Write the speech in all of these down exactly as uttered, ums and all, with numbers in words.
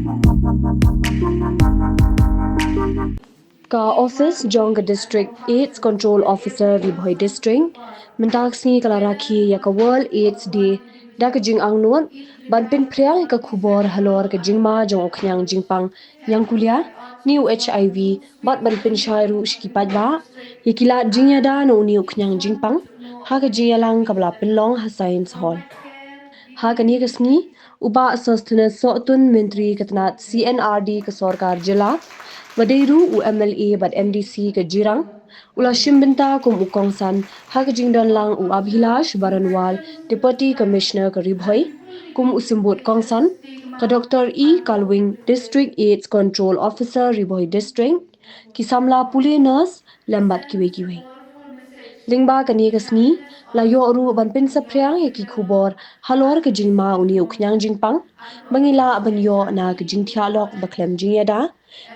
Ka office jong ka District AIDS Control Officer Ri Bhoi District mynta ka sngi ka la rakhe ïa ka World AIDS Day da ka jingangnud ban pynphriang ïa ka khubor halor ka jingma jong u khñiang jingpang ñiangkulia ne u HIV bad ban pynshai ruh sha ki paidbah ïa ki lad jingïada na une u khñiang jingpang ha ka jingïalang kaba la pynlong ha Science Hall. Ha kane ka sngi u Bah Sosthenes Sohtun, Myntri ka tnat C&RD ka sorkar jylla, ba dei ruh u MLA bad MDC ka Jirang, u la shim bynta kum u kongsan ha ka jingdon lang u Abhilash Baranwal, Deputy Commissioner ka Ri Bhoi, kum u symbud kongsan, ka Dr E Kalwing, District AIDS Control Officer Ri Bhoi District, ki samla pule nurse lem bad kiwei kiwei. Lyngba kane ka sngi la ïoh ruh ban pynsaphriang ïa ki khubor halor ka jingma une u khñiang jingpang ba ngi lah ban ïoh na ka jingthiah lok ba khlem jingïada,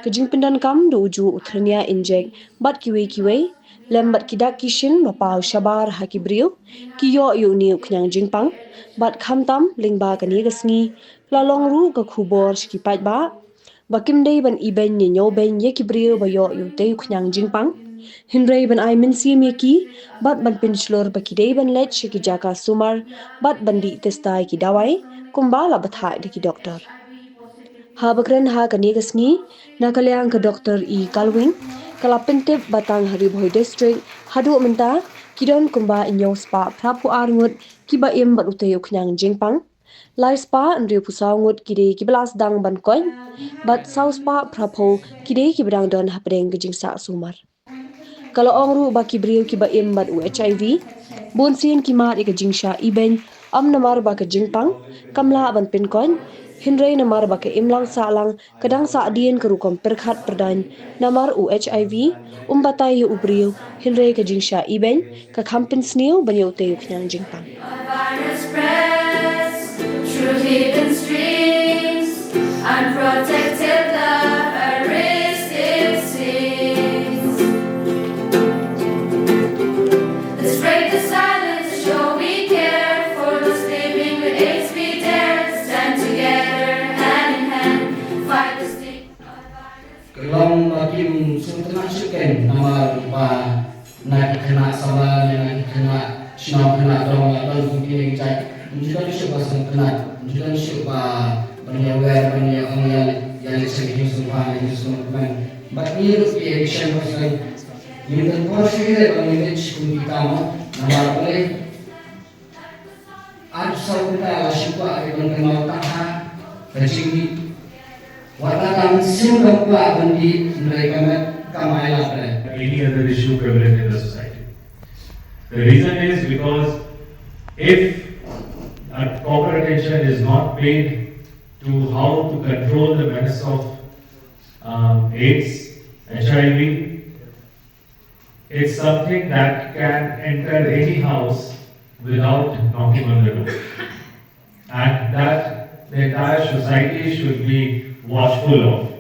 ka jingpyndonkam da ujuh u thyrnia injek bad kiwei kiwei, lem bad ki dak ki shin ba paw shabar ha ki briew ki ïoh ïa une u khñiang jingpang. Bad khamtam lyngba kane ka sngi la long ruh ka khubor sha ki paidbah ba kim dei ban ibeiñ ne ñiewbeiñ ïa ki briew ba ïoh ïa utei u khñiang jingpang, hynrei ban ai mynsiem ïa ki bad ban pynshlur ba ki dei ban leit sha ki jaka sumar bad ban dih test ïa ki dawai kumba la batai da ki doktor. Haba kren ha kane ka sngi na ka liang ka Dr E Kalwing, ka la pyntip ba tang ha Ri Bhoi District haduh mynta ki don kumba hynñiew spah phra phew ar ngut kiba im bad utei u khñiang jingpang, lai spah hynriew phew saw ngut ki dei kiba la sdang ban koit, bad saw spah phra phew ki dei kiba dang don hapdeng ka jingsah sumar. Ka la ong ruh ba ki briew kiba im bad u HIV, bun sien ki mad ïa ka jingshah ibeiñ, ym namar ba ka jingpang kam lah ban pynkoit, hynrei namar ba ka imlang sahlang ka dang sahdien ka rukom pyrkhat pyrdaiñ, namar u HIV um batai ïa u briew, hynrei ka jingshah ibeiñ ka kham pynsniew ban ïa utei u khñiang jingpang. Virus spreads through hidden streams, unprotected love, a risk it seems. Let's break the silence, show we care. For those living with AIDS, we dare stand together, hand in hand, fight the stigma. Ka long ba kim sngewtynnat shuh kein namar ba na ki khynnah samla ne na ki khynnah shnong khynnah dong la don kum kine ki jait. Ym ju don shuh ba sngewtynnat, ym ju don shuh ba ban ïa wer, ban ïa ong ïa leit, ïa leit sha ki jingsngewbha ne jingsngewkmen. Bad ngi ruh ki addiction person ngim don por shuh ïa leit ba ngin leit sha kum kita mo. Namar balei? Ar saw kynta la shu kwah ïa ban kynmaw tang ha ka jingmih. Wat la ka mynsiem kam kwah ban dih, hynrei ka met kam ailad re. Any other issue prevalent in the society. The reason is because if a proper attention is not paid to how to control the menace of um, AIDS, HIV, it's something that can enter any house without knocking on the door. And that the entire society should be watchful of.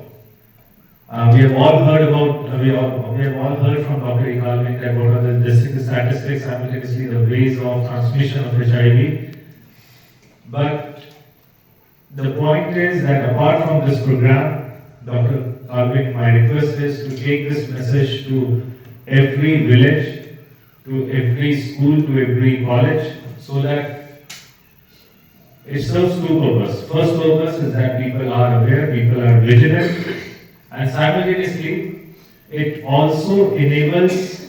Uh, we have all heard about, uh, we, all, we have all heard from Doctor Iqbal that what are the, the statistics, simultaneously the ways of transmission of HIV. But the point is that apart from this program, Doctor Kalwing, my request is to take this message to every village, to every school, to every college, so that it serves two purposes. First purpose is that people are aware, people are vigilant, and simultaneously, it also enables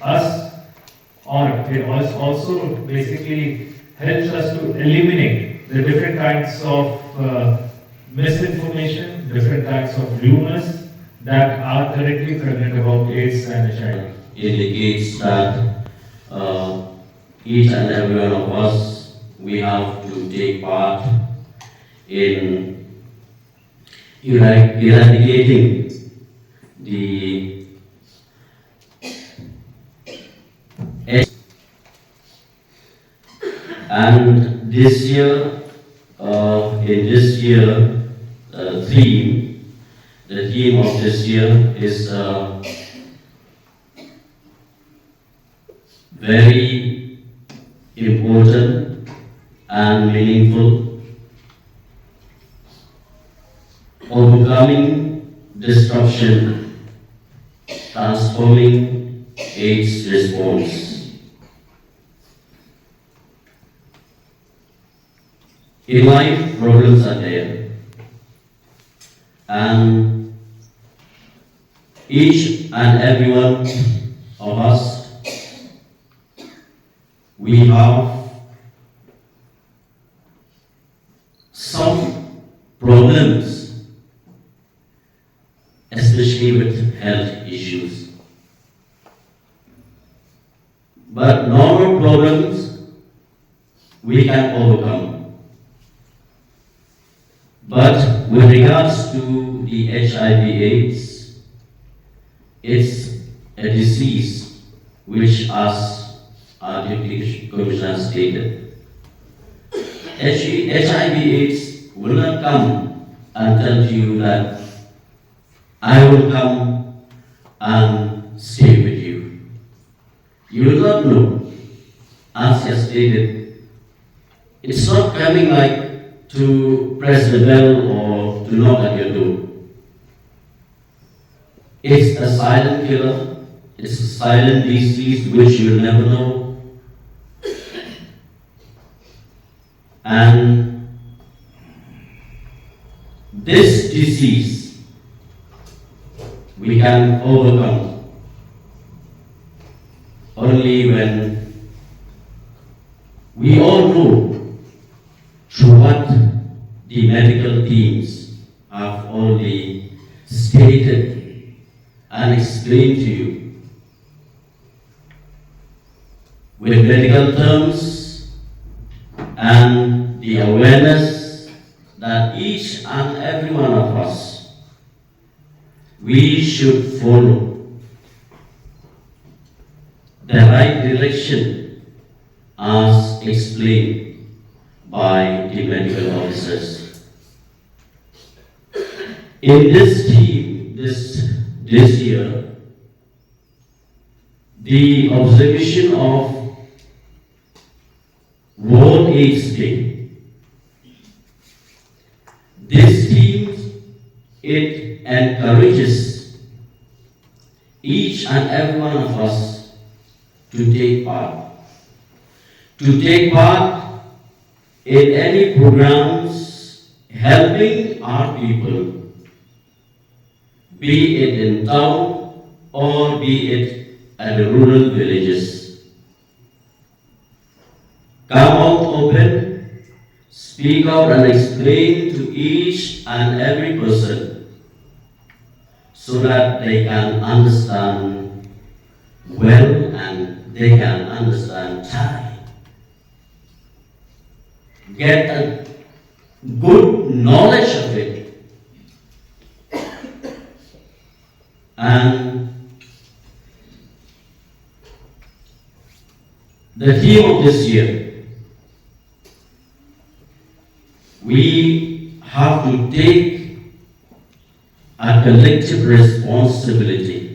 us, or it als-, also basically helps us to eliminate the different kinds of uh, misinformation, different kinds of rumors that are currently prevalent about AIDS and HIV. Indicates that uh, each and every one of us, we have to take part in, eradicating the AIDS. And this year, uh, in this year uh, theme, the theme of this year is uh, very important and meaningful. Coming disruption, transforming AIDS response. In life, problems are there, and each and every one of us, we have some problems, especially with health issues. But normal problems we can overcome. But with regards to the H I V AIDS, it's a disease which, as our Deputy Commissioner stated, H- HIV AIDS will not come and tell you that I will come and stay with you. You will not know. As he has stated, it's not coming like to press the bell or to knock at your door. It's a silent killer. It's a silent disease which you will never know. And this disease we can overcome only when we all know through what the medical teams have already stated and explained to you with medical terms and the awareness that each and every one of us, we should follow the right direction as explained by the medical officers. In this theme, this, this year, the observation of World AIDS Day. This theme, it encourages each and every one of us to take part, to take part in any programs helping our people, be it in town or be it at the rural villages. Come out open, speak out and explain to each and every person so that they can understand well and they can understand time. Get a good knowledge of it. And the theme of this year, we have to take a collective responsibility.